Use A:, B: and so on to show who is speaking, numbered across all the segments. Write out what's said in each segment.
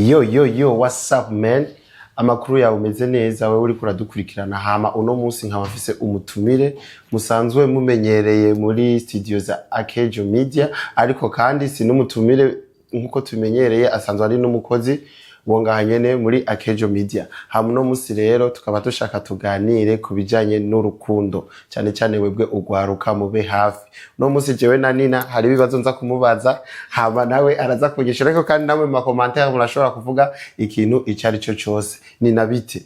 A: Yo yo yo, what's up man? Amakuru yawe, umeze neza wewe uriko uradukurikirana? Hama uno munsi nkaba mfise umutumire musanzwe mumenyereye muri studio za Akejo Media, ariko kandi si n'umutumire nkuko tumenyereye, asanzwe ari n'umukozi wo ngaha nyene muri Akejo Media. Hama uno munsi rero tukaba dushaka tuganire ku bijanye n'urukundo, cyane cyane webwe ugwaruka, mube hafi. Uno munsi jewe na Nina hari ibibazo nza kumubaza, hama nawe araza kunyishura, ariko kandi namwe mu ma commentaires murashobora kuvuga ikintu ico ari cyo cose. Nina, bite?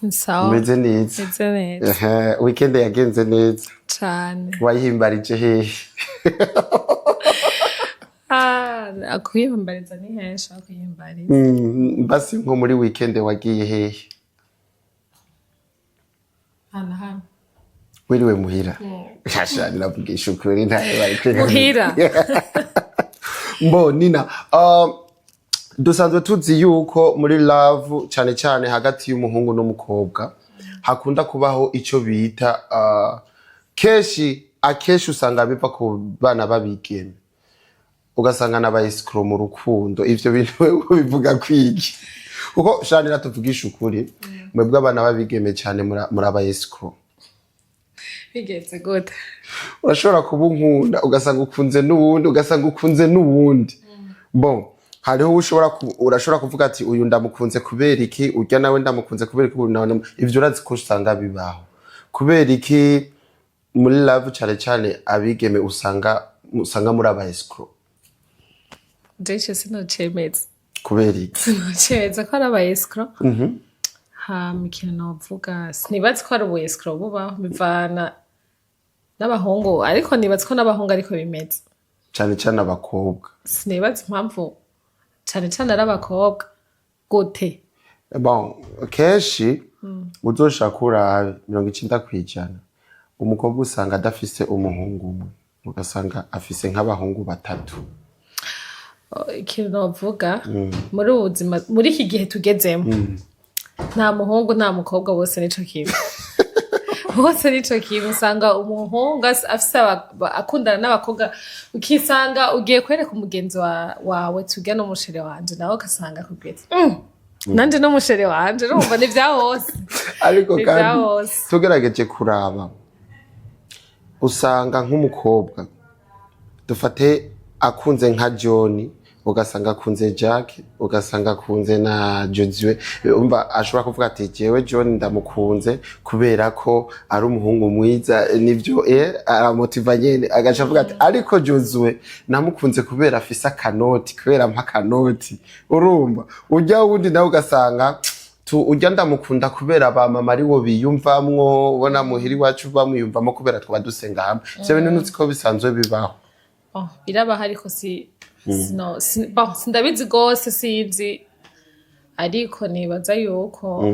B: Sawa.
A: Umeze neza?
B: Meze neza.
A: Ehe, weekend yagenze neza?
B: Cane.
A: Wayihimbarije hehe?
B: Ah, kuyihimbariza ni henshi aho kuyihimbariza.
A: Basi nko muri weekend wagiye hehe?
B: Hano hano.
A: Wiriwe muhira? Shasha, navugisha ukuri, ntayo bari kwiga.
B: Muhira.
A: Mbo Nina, dusanzwe tuzi yuko muri love, cyane cyane hagati y'umuhungu n'umukobwa, hakunda kubaho ico bita kenshi akenshi usanga biva ku bana b'abigeme, ugasanga n'aba escrocs mu rukundo. Ivyo bintu wewe bivuga kwiki? Kuko shanira, tuvugisha ukuri, mwebwe abana b'abigeme cyane muri aba escrocs.
B: Bigenze gute?
A: Urashobora kuba unkunda, ugasanga ukunze n'uwundi, ugasanga ukunze n'uwundi. Bon, hariho uwo ushobora urashobora kuvuga ati uyu ndamukunze kubera iki, urya nawe ndamukunze kubera iki, uyu nawe ivyo urazi ko usanga bibaho. Kubera iki muri love, cyane cyane abigeme, usanga muri aba escrocs?
B: Je ico sinocemeza.
A: Kubera iki?
B: Sinocemeza ko ari aba escrocs. Hama ikintu novuga, sinibaza ko ari ubu escroc bubaho, bivana n'abahungu, ariko nibaza ko n'abahungu ariko bimeze.
A: Cyane cyane abakobwa.
B: Sinibaza impamvu cane cane ari abakobwa gute.
A: Bon, kenshi uzoshaka urabe 90%, umukobwa usanga adafise umuhungu umwe, ugasanga afise nk'abahungu batatu.
B: Ikintu novuga, muri ubu buzima, muri iki gihe tugezemo, nta muhungu nta mukobwa, bose nico kimwe, bose nico kimwe. Usanga umuhungu afise akundana n'abakobwa, ukisanga ugiye kwereka umugenzi wawe tujya n'umu chéri wanje, nawe ugasanga akubwiye ati nanje n'umu chéri wanje." Urumva ni vya bose.
A: Ariko
B: Ni vya
A: kandi
B: bose.
A: tugerageje kuraba, usanga nk'umukobwa, dufate, akunze nka John, ugasanga akunze Jack, ugasanga akunze na Josue. Umva, ashobora kuvuga ati jewe John ndamukunze kubera ko ari umuhungu mwiza, nivyo, aramotiva nyene, agaca avuga ati ariko Josue namukunze kubera afise akanoti, kubera ampa akanoti. Urumva, urya wundi nawe ugasanga tu urya ndamukunda kubera ba mama ariwo biyumvamwo, ubona muhira iwacu bamwiyumvamo kubera twaba dusenga hamwe. Ivyo bintu ntuzi ko bisanzwe bibaho?
B: Oh, birabaho, ariko si sino si, bon, sindabizi gose, sinzi, ariko nibaza yuko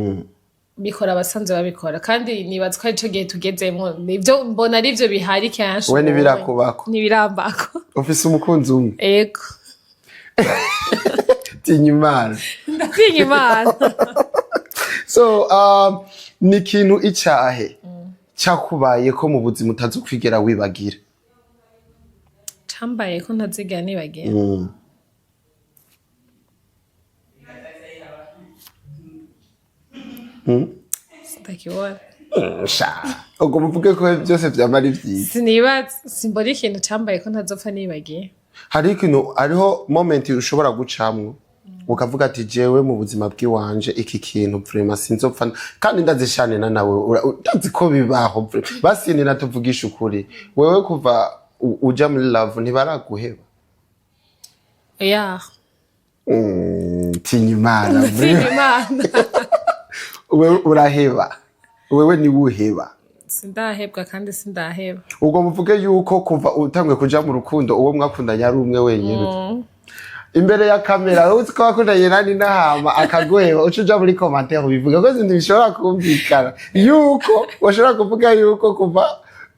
B: bikora abasanzwe babikora, kandi nibaza ko arico gihe tugezemwo, nivyo mbona arivyo bihari kenshi.
A: We ntibirakubako?
B: Ntibirambako.
A: Ufise umukunzi umwe?
B: Ego.
A: Tinya Imana.
B: Ndatinya Imana.
A: So ni ikintu icahe cyakubayeko mu buzima utazokwigera wibagira?
B: Cambaye ko ntazigera nibagira? Sindakibona.
A: Sha, ubwo muvuge ko byose vyama ari vyiza.
B: Sinibaza, simbona ikintu cambaye ko ntazopfa nibagiye.
A: Hariho ikintu, hariho moment ushobora gucamwo ukavuga ati jewe mu buzima bw'iwanje iki kintu vraiment sinzopfa, kandi ndazishanira nawe ndazi ko bibaho vraiment. Basi nina, tuvugisha ukuri, wewe kuva uja muri love ntibaraguheba?
B: Oya.
A: Tinya Imana.
B: Ndatinya Imana.
A: Wewe uraheba, wewe niwe uheba?
B: Sindahebwa kandi sindaheba.
A: Ubwo muvuge yuko kuva utanguye kuja mu rukundo, uwo mwakundanye ari umwe wenyine imbere ya kamera, uzi ko wakundanye nani nahama akaguheba, uca uja muri commentaire ubivuga ko ibintu bishobora kumvikana yuko washobora kuvuga yuko kuva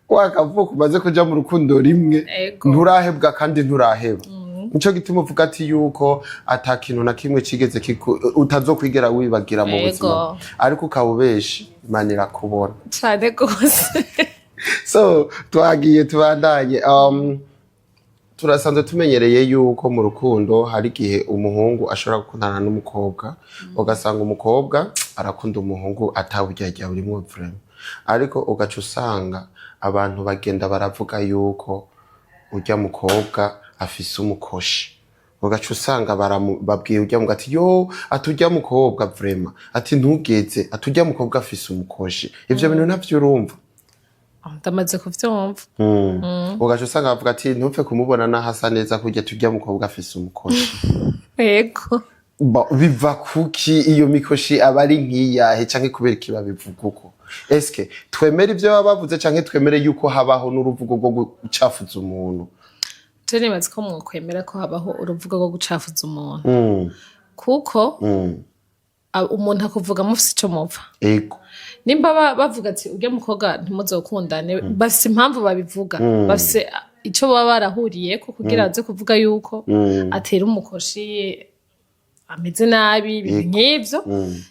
A: wakavuka umaze kuja mu rukundo rimwe.
B: Ego.
A: Nturahebwa kandi nturaheba, nico gituma uvuga ati yuko ata kintu na kimwe kigeze utazokwigera wibagira mu buzima, ariko ukaba ubesha, Imana irakubona.
B: Cane gose.
A: So twagiye, tubandanye. Turasanzwe tumenyereye yuko mu rukundo hari igihe umuhungu ashobora gukundana n'umukobwa, ugasanga umukobwa arakunda umuhungu atawuryarya burimwo vraiment, ariko ugaca usanga abantu bagenda baravuga yuko urya mukobwa afise umukoshi, ugaca usanga babwiye urya mugabo ati: "Yo," ati, "urya mukobwa vraiment," ati, "ntugeze," ati, "urya mukobwa afise umukoshi." Ivyo bintu ntavyo urumva?
B: Ndamaze kuvyumva.
A: Ugaca usanga bavuga ati: "Ntupfe kumubona naho asa neza kurya, turya mukobwa afise umukoshi."
B: Yego.
A: Biva kuki? Iyo mikoshi aba ari nk'iyahe, canke kubera iki babivuga uko? Eske twemere ivyo baba bavuze, canke twemere yuko habaho n'uruvugo rwo gucafuza umuntu?
B: Je nibaza ko mwokwemera ko habaho uruvugo rwo gucafuza umuntu, kuko umuntu akuvuga mufise ico mupfa. Nimba bavuga ati: "Urya mukobwa ntimuzokundane," bafise impamvu babivuga, bafise ico baba barahuriyeko kugira baze kuvuga yuko atera umukoshi, ameze nabi, ibintu nk'ivyo.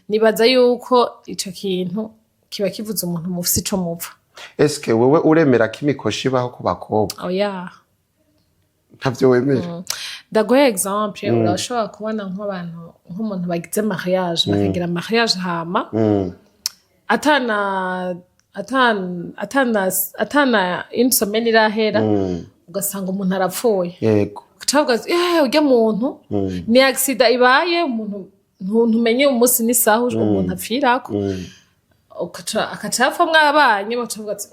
B: Nibaza yuko ico kintu kiba kivuze umuntu mufise ico mupfa.
A: Eske wewe uremera ko imikoshi ibaho ku bakobwa?
B: Oya.
A: Ntavyo wemera?
B: Ndaguha exemple. Urashobora kubona nk'abantu, nk'umuntu bagize mariage, bakagira mariage, hama atana une semaine irahera, ugasanga umuntu arapfuye. Ucavuga ati: "Eh, urya muntu ni accident ibaye." Umuntu ntumenye umunsi n'isaha umuntu apfirako. Akaca apfa mwabanye, bakavuga ati: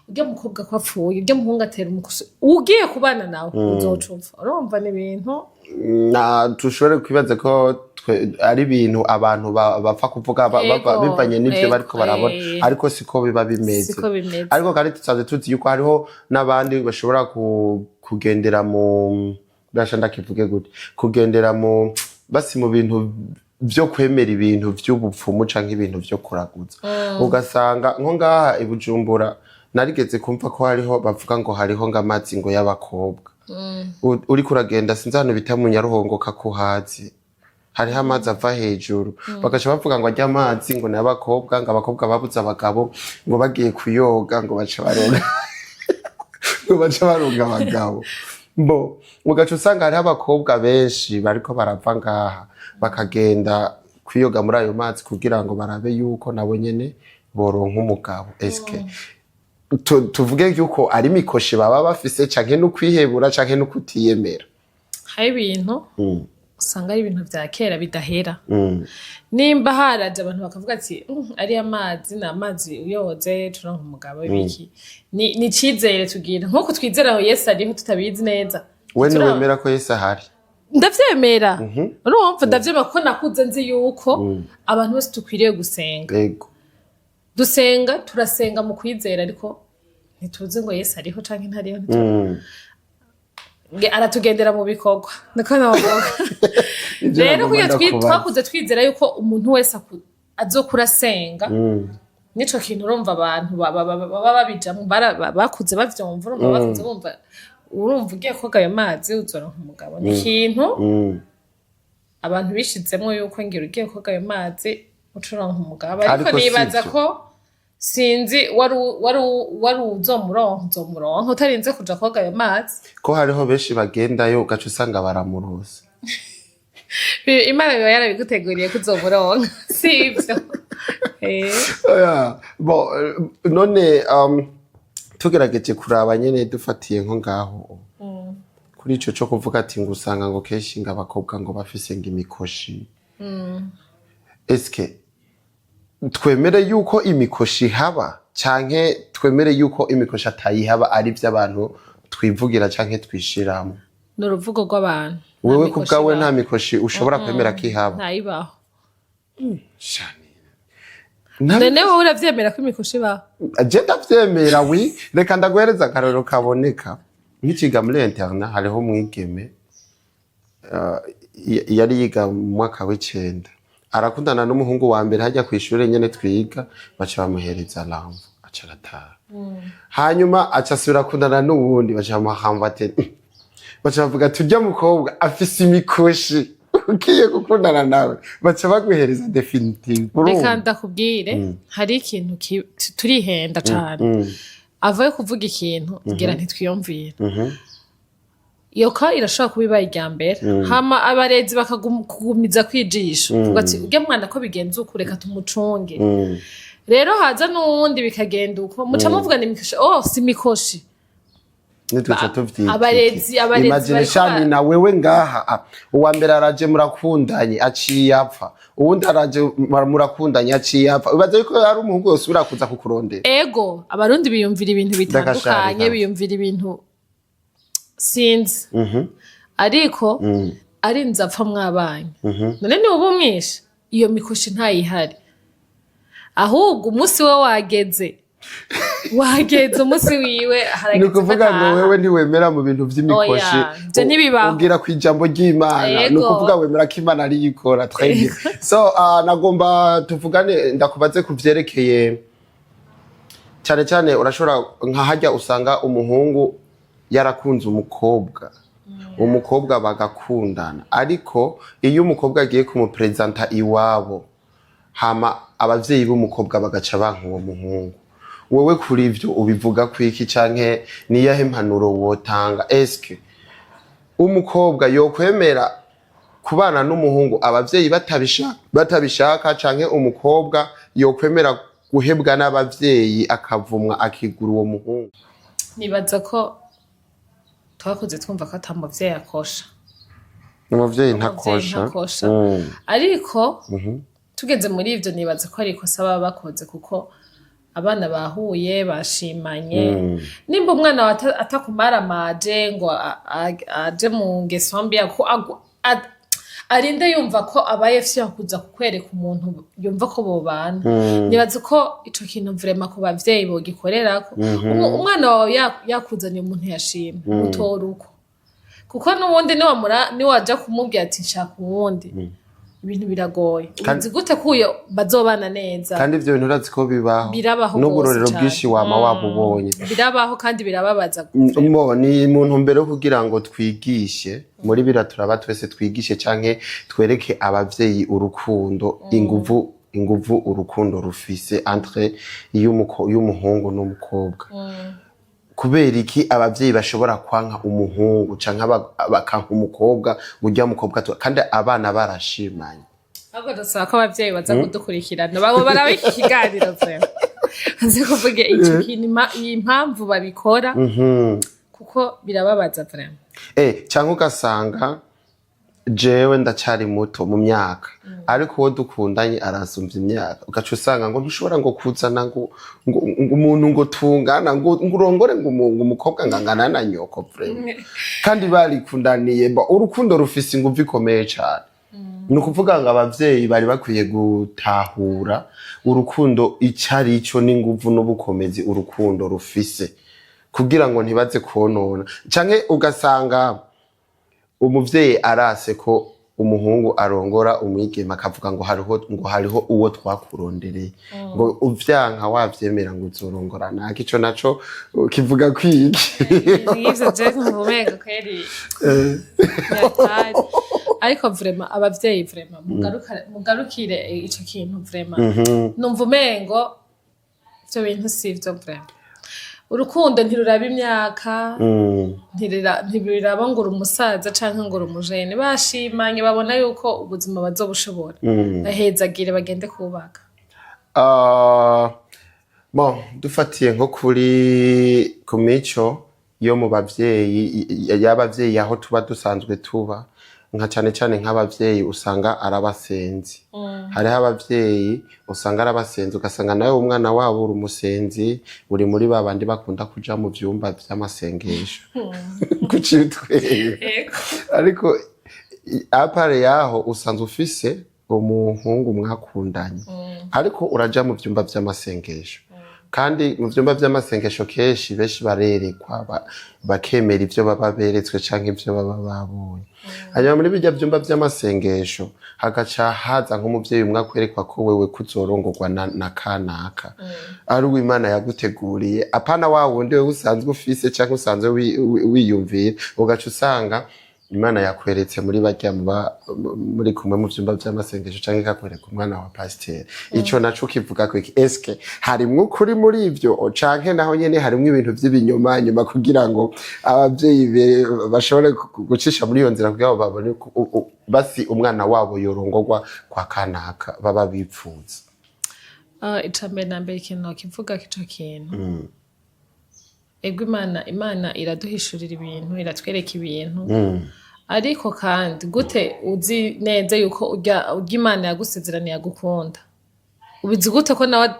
B: Urya mukobwa ko apfuye, urya muhungu atera umukosi, ugiye kubana nawe uzoca upfa." Urumva ni ibintu
A: Na tushobore kwibaza ko ari ibintu abantu bapfa kuvuga bivanye n'ivyo bariko barabona, ariko siko biba bimeze.
B: Siko bimeze.
A: Ariko kandi tusanzwe tuzi yuko hariho n'abandi bashobora kugendera mu basha, ndakivuge gute, kugendera mu basi mu bintu vyo kwemera ibintu vy'ubupfumu canke ibintu vyo kuraguza, ugasanga nko ngaha i Bujumbura narigeze kumva ko hariho bavuga ngo hariho ngo amazi ngo y'abakobwa. Uriko uragenda, sinzi ahantu bita mu Nyaruhongo kakuhazi, hariho amazi ava hejuru, bagaca bavuga ngo arya amazi ngo ni abakobwa, ngo abakobwa babuze abagabo ngo bagiye kuyoga ngo baca baronga abagabo. Bo ugaca usanga hariho abakobwa benshi bariko barava ngaha bakagenda kwiyoga muri ayo mazi kugira ngo barabe yuko nabo nyene boronka umugabo. Eske tuvuge yuko ari mikoshi baba bafise, canke n'ukwihebura, canke n'ukutiyemera?
B: Hari ibintu usanga ari ibintu vya kera bidahera. Nimba haraje abantu bakavuga ati: Ariya mazi ni amazi, uyoze turonka umugabo," ibiki, ni icizere tugira nk'uko twizera aho Yesu ariho tutabizi neza.
A: We ntiwemera ko Yesu ahari?
B: Ndavyemera, urumva, ndavyemera kuko nakuze nzi yuko abantu bose dukwiriye gusenga. Dusenga, turasenga mu kwizera, ariko ntituzi ngo Yesu ariho canke ntariho. Aratugendera mu bikorwa, niko navuga.
A: Ivyo
B: Rero
A: nagomba
B: kugira
A: ndakubaza.
B: twakuze twizera yuko umuntu wese azokura asenga. Nico kintu urumva abantu baba babijamwo, bakuze bavyumva. Urumva bakuze bumva, urumva ugiye koga ayo mazi uzoronka umugabo, ni ikintu abantu bishizemwo yuko ngira ugiye koga ayo mazi uca uronka umugabo, ariko
A: Ariko
B: nibaza
A: sivyo.
B: ko sinzi wari uzomuronka, uzomuronka utarinze kuja koga ayo mazi.
A: Ko hariho benshi bagendayo ugaca usanga baramurose?
B: Imana biba yarabiguteguriye ko uzomuronka, si ivyo? Eh.
A: Oya, bon, none tugerageje kuraba nyene, dufatiye nko ngaho kuri ico co kuvuga ati ngo usanga ngo kenshi ngo abakobwa ngo bafise ngo imikoshi, eske twemere yuko imikoshi haba, canke twemere yuko imikoshi atayihaba, ari vy'abantu twivugira canke twishiramo?
B: Ni uruvugo rw'abantu. Nta
A: Wewe ku
B: mikoshi
A: bwawe
B: ibaho.
A: Nta mikoshi ushobora kwemera ko ihaba?
B: Ntayibaho.
A: Shani.
B: None wowe uravyemera ko imikoshi ibaho?
A: Je ndavyemera. Oui, reka ndaguhereza akarorero kaboneka. Nkiciga muri internat, hariho umwigeme yari yiga mu mwaka w'icenda, arakundana n'umuhungu wa mbere hajya kw'ishure nyene twiga, baca bamuhereza renvoi, aca arataha. Hanyuma aca asubira akundana n'uwundi, baca bamuha renvoi, ati baca bavuga ati: "Urya mukobwa afise imikoshi, ugiye gukundana nawe baca baguhereza définitive."
B: Reka ndakubwire, hari ikintu turihenda cane. Avayo kuvuga ikintu ngira ntitwiyumvira. Iyo ka irashobora kuba ibaye irya mbere, hama abarezi bakagumiza kwijisho, kuvuga ati: "Urya mwana ko bigenze uku, reka tumucunge." Rero haza n'uwundi, bikagenda uko, muca muvuga ni imikoshi. Oh, si imikoshi.
A: Nitwica tuvyita.
B: Abarezi
A: Imagine
B: bariko
A: shani na wewe ngaha, uwa mbere araje, murakundanye, aciye apfa. Uwundi araje, murakundanye, aciye apfa. Ubaza yuko hari umuhungu yosubira kuza kukurondera?
B: Ego, Abarundi biyumvira ibintu bitandukanye.
A: Ndagashaka.
B: Biyumvira ibintu, sinzi, ariko arinze apfa mwabanye, none niba uba umwishe, iyo mikoshi ntayihari. Ahubwo umunsi we wageze, wageze umunsi wiwe harageze.
A: Ni ukuvuga ngo
B: ko ataha.
A: Wewe ntiwemera mu bintu vy'imikoshi?
B: Oya, ivyo ntibibaho.
A: Ubwira ku ijambo ry'Imana.
B: Yego.
A: Ni ukuvuga wemera ko Imana ariyo ikora. Très bien. So nagomba tuvugane, ndakubaze ku vyerekeye cyane cyane, urashobora nka harya usanga umuhungu yarakunze umukobwa, umukobwa bagakundana, ariko iyo umukobwa agiye kumuperezanta iwabo, hama abavyeyi b'umukobwa bagaca banka uwo muhungu, wewe kuri ivyo ubivuga kwiki, canke niyahe mpanuro wotanga? Eske umukobwa yokwemera kubana n'umuhungu abavyeyi batabishaka, canke umukobwa yokwemera guhebwa n'abavyeyi, akavumwa, akigura uwo muhungu?
B: Nibaza ko twakuze twumva ko ata muvyeyi akosha.
A: Umuvyeyi
B: Umuvyeyi
A: ntakosha.
B: ntakosha. Ariko tugeze muri ivyo, nibaza ko ari ikosa baba bakoze, kuko abana bahuye, bashimanye. Nimba umwana wawe atakumaramaje ngo aje mu ngeso mbi, arinde yumva ko abaye fier kuza kukwereka umuntu yumva ko bobana, nibaza ko ico kintu vraiment ku bavyeyi bogikorerako. Umwana wawe yakuzaniye umuntu yashimye, mutora uko, kuko n'ubundi niwaja kumubwira ati: "Nshaka uwundi," ibintu biragoye. Uzi gute ko uyo bazobana neza?
A: Kandi ivyo bintu urazi ko bibaho.
B: Birabaho
A: N'uburorero
B: rwose cane.
A: bwinshi wama wabubonye.
B: Birabaho kandi birababaza.
A: Mo ni mu ntumbero yo kugira ngo twigishe muri bira, turaba twese twigishe canke twereke abavyeyi urukundo, inguvu urukundo rufise entre y'umuhungu n'umukobwa. Kubera iki abavyeyi bashobora kwanka umuhungu canke bakanka umukobwa, urya mukobwa kandi abana barashimanye?
B: Ahubwo dusaba ko abavyeyi baza kudukurikirana, babo baraba iki kiganiro, vraiment baze kuvuga ico kintu, iyi mpamvu babikora, kuko birababaza vraiment.
A: Canke ugasanga jewe ndacari muto mu myaka, ariko uwo dukundanye aransumvya imyaka, ugaca usanga ngo ntushobora ngo kuzana ngo umuntu ngo tungana, ngo urongore ngo umukobwa ngo angana na nyoko, vraiment, kandi barikundaniye. Ba urukundo rufise inguvu ikomeye cane. Ni ukuvuga ngo abavyeyi bari bakwiye gutahura urukundo ico ari cyo, n'inguvu n'ubukomezi urukundo rufise, kugira ngo ntibaze konona. Canke ugasanga umuvyeyi arase ko umuhungu arongora umwigeme, akavuga ngo hariho uwo twakurondereye, ngo uvyanka wavyemera, ngo uzorongora naka. Ico naco kivuga kwiki?
B: Nk'ivyo je nkumva kweri yatari. Ariko vraiment abavyeyi, vraiment mugarukire ico kintu. Vraiment numva umengo ivyo bintu sivyo. Vraiment urukundo ntiruraba imyaka, ntiruraba ngo uri umusaza canke ngo uri umujene. Bashimanye, babona yuko ubuzima bazobushobora, bahezagire, bagende kubaka.
A: Ah, bon, dufatiye nko kuri ku mico yo mu bavyeyi, y'abavyeyi aho tuba dusanzwe tuba, nka cane cane nk'abavyeyi usanga ari abasenzi. Hariho abavyeyi usanga ari abasenzi, ugasanga nawe umwana wabo uri umusenzi, uri muri ba bandi bakunda kuja mu vyumba vy'amasengesho kuki utwenga? Ariko à part yaho, usanzwe ufise umuhungu mwakundanye, ariko uraja mu vyumba vy'amasengesho, kandi mu vyumba vy'amasengesho kenshi benshi barerekwa, bakemera ivyo baba beretswe canke ivyo baba babonye. Hanyuma muri birya vyumba vy'amasengesho hagaca haza nk'umuvyeyi umwe akwerekwa ko wewe kuzorongorwa na kanaka, ari uw'Imana yaguteguriye, apana wa wundi wewe usanzwe ufise canke usanzwe wiyumvira, ugaca usanga Imana yakweretse muri barya muba muri kumwe mu vyumba vy'amasengesho, canke ikakwereka umwana wa pasiteri. Ico naco kivuga ko iki? Eske harimwo ukuri muri ivyo, canke naho nyene harimwo ibintu vy'ibinyoma nyuma kugira ngo abavyeyi bashobore gucisha muri iyo nzira kugira ngo babone ko basi umwana wabo yorongorwa kwa kanaka baba bipfuza?
B: Ah, ica mbere na mbere, ikintu nokivuga ico kintu, ego, Imana iraduhishurira ibintu, iratwereka ibintu, ariko kandi gute uzi neza yuko urya Imana yagusezeraniye agukunda? Ubizi gute ko nawe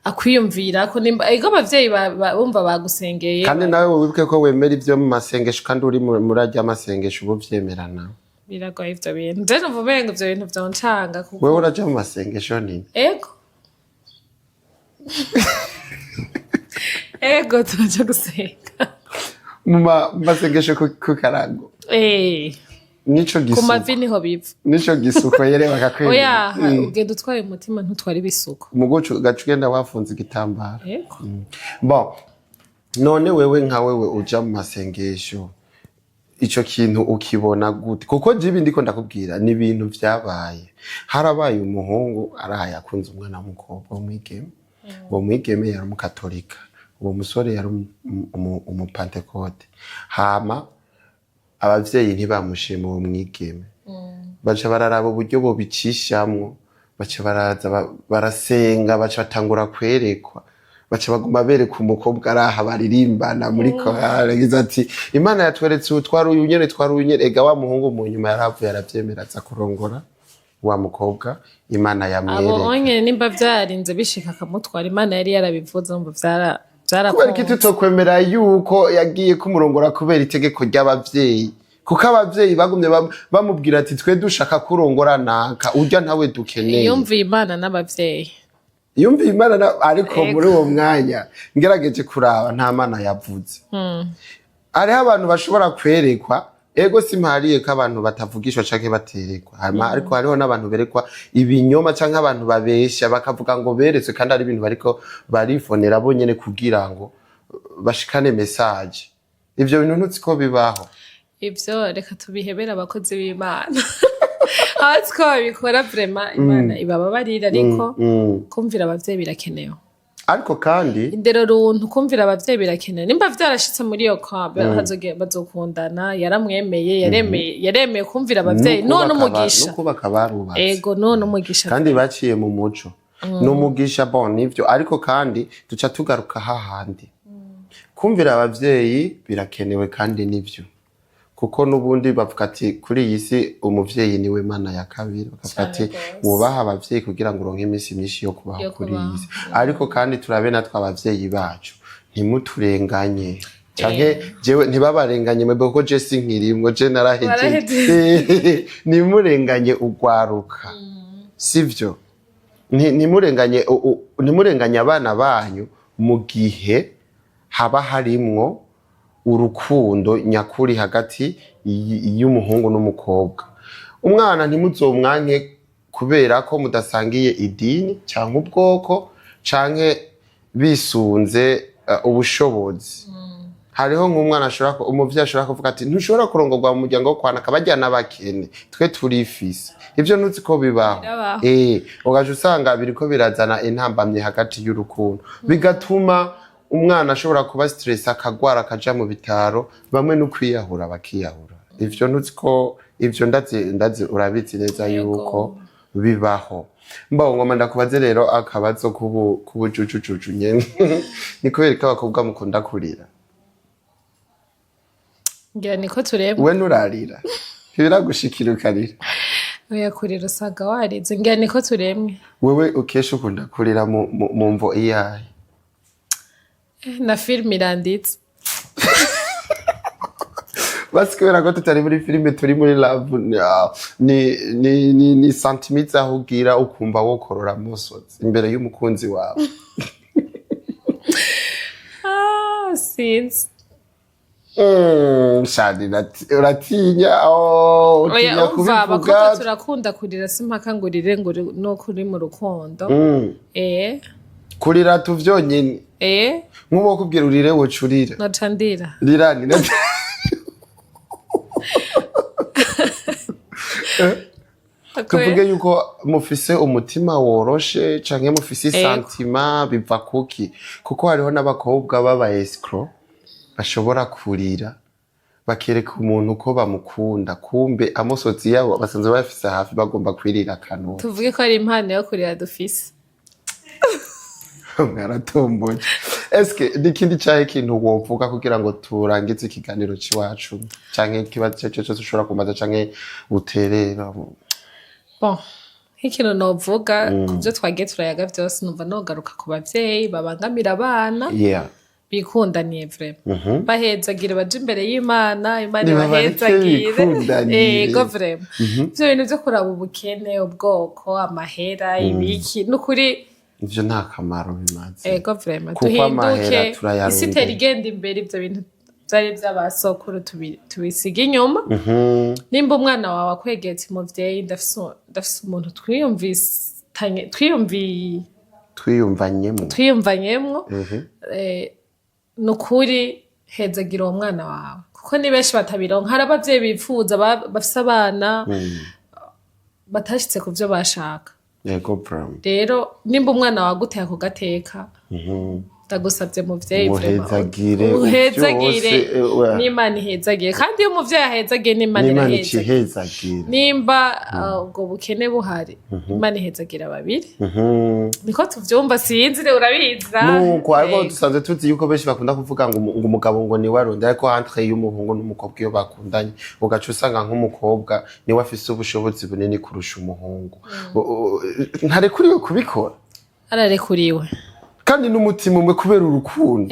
B: akwiyumvira ko nimba ego abavyeyi bumva bagusengeye?
A: Kandi nawe wibuke ko wemera ivyo mu masengesho, kandi uri muri arya masengesho uba uvyemera nawe.
B: Biragoye ivyo bintu, je numva umengo ivyo bintu vyoncanga kuko
A: Wewe uraja mu masengesho nini?
B: Ego, turaja gusenga.
A: Mu masengesho ku karago?
B: Eh.
A: Nico
B: Ku
A: gisuko.
B: mavi niho biva.
A: Nico gisuko yere bakakwemera.
B: Oya, ugenda utwaye umutima, ntutwara ibisuko.
A: Mugoco ugaca ugenda wafunze igitambara.
B: Ego.
A: Bon, none wewe nka wewe uja mu masengesho, ico kintu ukibona gute? Kuko jibi ndiko ndakubwira ni ibintu vyabaye. Harabaye umuhungu arahaye akunze umwana w'umukobwa w'umwigeme. Uwo mwigeme yari umukatolika, uwo musore yari umupantekote. Hama abavyeyi ntibamushima uwo mwigeme, baca bararaba uburyo bobicishamwo, baca baraza barasenga, baca batangura kwerekwa, baca baguma bereka umukobwa araha baririmbana muri korale. Yagize ati: "Imana yatweretse uyu, twari uyu nyene, twari uyu nyene." Ega wa muhungu mu nyuma yaravuye aravyemera, aza kurongora wa mukobwa Imana
B: Abo
A: yamwereka.
B: Onye nimba vyarinze bishika akamutwara, Imana yari yarabivuze ngo vyara
A: Kubera iki
B: vyarakunze.
A: tutokwemera yuko yagiye kumurongora kubera itegeko ry'abavyeyi? Kuko abavyeyi bagumye bamubwira ati: "Twe dushaka kurongora naka, urya ntawe dukeneye."
B: Yumviye Imana n'abavyeyi.
A: Yumviye Imana ariko
B: Ego.
A: muri uwo mwanya ngerageje kuraba, nta Mana yavuze. Hariho abantu bashobora kwerekwa, ego, simpariye ko abantu batavugishwa canke baterekwa. Hama ariko hariho n'abantu berekwa ibinyoma, canke abantu babesha bakavuga ngo beretswe, kandi ari ibintu bariko barifonera bonyene kugira ngo bashikane message. Ivyo bintu ntuzi ko bibaho?
B: Ivyo reka tubihebere abakozi b'Imana, abazi ko babikora. Vraiment, Imana ibababarira, ariko kumvira abavyeyi birakenewe.
A: Ariko kandi
B: Indero runtu, kumvira abavyeyi birakenewe. Nimba vyarashitse muri iyo kwa bazokundana, yaramwemeye, yaremeye kumvira abavyeyi, none umugisha.
A: N'ukubaka barubatse.
B: Ego, none umugisha.
A: Kandi baciye mu muco, ni umugisha. Bon, nivyo, ariko kandi duca tugaruka hahandi: kumvira abavyeyi birakenewe kandi nivyo, kuko n'ubundi bavuga ati kuri iyi si umuvyeyi niwe Mana ya kabiri. Bakavuga ati
B: Cane gose.
A: wubahe abavyeyi kugira ngo uronke iminsi myinshi yo kubaho
B: Yo
A: kuri iyi
B: kubaho.
A: si. Ariko kandi turabe natwe abavyeyi bacu, ntimuturenganye, canke jewe ntibabarenganye mwebwe, kuko je sinkirimwo, je narahejeje. Ntimurenganye ugwaruka, sivyo? Ntimurenganye abana banyu mu gihe haba harimwo urukundo nyakuri hagati y'umuhungu n'umukobwa. Umwana ntimuzomwanke kubera ko mudasangiye idini canke ubwoko canke bisunze ubushobozi. Hariho nk'umwana ashobora umuvyeyi ashobora kuvuga ati: "Ntushobora kurongorwa mu muryango wo kwana kabajyana abakene, twe turifise." Ivyo ntuzi ko bibaho?
B: Birabaho.
A: Ugaca usanga biriko birazana intambamyi hagati y'urukundo, bigatuma umwana ashobora kuba stress, akagwara, akaja mu bitaro, bamwe no kwiyahura bakiyahura. Ivyo ntuzi ko ivyo ndazi urabizi neza yuko bibaho? Mbaho ngoma ndakubaze rero akabazo k'ubujujujuju nyene: ni kubera ko abakobwa mukunda kurira?
B: Ngira niko tureba.
A: We nurarira? Ntibiragushikira ukarira?
B: Oya, kurira usanga warize. Ngira niko turemwe.
A: Wewe ukesha ukunda kurira mu mvo iyahe?
B: Na filime iranditse.
A: Basi kubera ko tutari muri filime, turi muri love, ni sentiments aho ugira ukumva wokorora amosozi imbere y'umukunzi wawe.
B: Ah, sinzi.
A: Shani, uratinya, oh,
B: Oya.
A: utinya
B: Umva,
A: kubivuga.
B: Abakobwa turakunda kurira, simpaka ngo urire ngo nuko uri mu rukundo.
A: Kurira tu vyonyene?
B: Eh.
A: Nk'uwo kubwira urire, woca urira?
B: Noca ndira.
A: Rira ni Tuvuge yuko mufise umutima woroshe canke mufise isantima, biva kuki? Kuko hariho n'abakobwa b'aba escroc bashobora kurira bakereka umuntu ko bamukunda, kumbe amosozi yabo basanzwe bayafise hafi, bagomba kwirira akantu.
B: Tuvuge ko ari impano yo kurira dufise.
A: Mwaratomboje. Eske n'ikindi cahe ikintu wovuga kugira ngo turangize ikiganiro c'iwacu, canke ikibazo ico arico cose ushobora kumbaza canke uterera?
B: Bon, nk'ikintu novuga ku byo twagiye turayaga vyose, numva nogaruka ku bavyeyi babangamira abana bikundaniye. Vraiment, bahezagire, baje imbere y'Imana, Imana
A: Nibabareke
B: ibahezagire.
A: bikundanire.
B: Ego, vraiment, ivyo bintu vyo kuraba ubukene, ubwoko, amahera, ibiki, nukuri
A: Ivyo nta kamaro bimaze.
B: Ego, vraiment.
A: Kuko amahera
B: Duhinduke.
A: turayarondera.
B: Isi itera igenda imbere, ivyo bintu vyari vy'abasokuru tubisiga inyuma. Nimba umwana wawe akwegetse, umuvyeyi, ndafise umuntu twiyumvisanye,
A: Twiyumvanyemo.
B: twiyumvanyemwo, ni ukuri hezagira uwo mwana wawe, kuko ni benshi batabironka. Hari abavyeyi bipfuza bafise abana batashitse ku vyo bashaka.
A: Yego, vraiment.
B: Rero nimba umwana wawe aguteye ako gateka, ndagusavye muvyeyi, vraiment,
A: Umuhezagire.
B: uhezagire.
A: Vyose,
B: N'Imana ihezagire. Kandi iyo umuvyeyi ahezagiye, n'Imana
A: N'Imana
B: irahezagira.
A: icihezagira.
B: Nimba ubwo bukene buhari, Imana ihezagira babiri. Niko tuvyumva, sinzi, rero urabizi nawe.
A: Nuko ariko dusanzwe tuzi yuko benshi bakunda kuvuga ngo umugabo ngo niwe aronda, ariko entre y'umuhungu n'umukobwa iyo bakundanye, ugaca usanga nk'umukobwa niwe afise ubushobozi bunini kurusha umuhungu. Ntarekuriwe kubikora?
B: Ararekuriwe.
A: Kandi n'umutima umwe, kubera urukundo.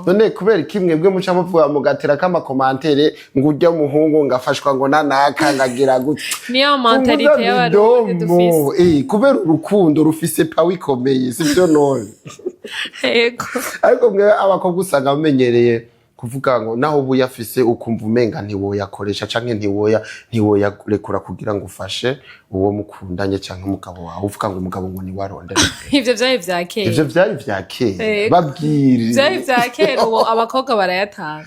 A: None kubera iki mwebwe muca muvuga, mugatera kama commentaire ngo urya muhungu ngafashwa ngo nanaka ngagira gutya?
B: Niyo mentalité y'Abarundi dufise.
A: Kubera urukundo rufise power ikomeye, sivyo none?
B: Ego.
A: Ariko mwe abakobwa usanga bamenyereye kuvuga ngo naho ubu uyafise, ukumva umenga ntiwoyakoresha canke ntiwoyarekura kugira ngo ufashe uwo mukundanye canke umugabo wawe, uvuga ngo umugabo ngo niwe arondera.
B: Ivyo vyari vya kera.
A: Ivyo vyari vya kera.
B: Ego.
A: Babwire.
B: Vyari vya kera, ubu abakobwa barayatanga.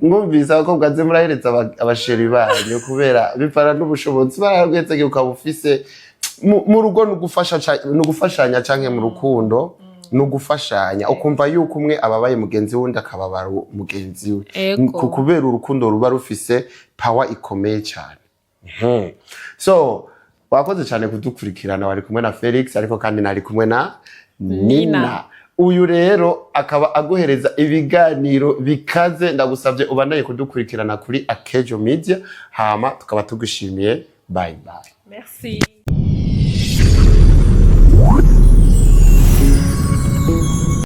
A: Mwumvise, abakobwa, ze murahereza aba chéri banyu, kubera bivana n'ubushobozi barabwetse ukaba ufise mu rugo ni ugufashanya, canke mu rukundo ni ugufashanya, ukumva yuko umwe ababaye mugenzi wundi akababara mugenzi we. Kubera urukundo ruba rufise power ikomeye cyane. So wakoze cyane kudukurikirana. Wari kumwe na Felix, ariko kandi nari kumwe na Nina.
B: Nina.
A: Uyu rero akaba aguhereza ibiganiro bikaze. Ndagusabye ubandanye kudukurikirana kuri Akejo Media, hama tukaba tugushimiye. Bye bye.
B: Merci.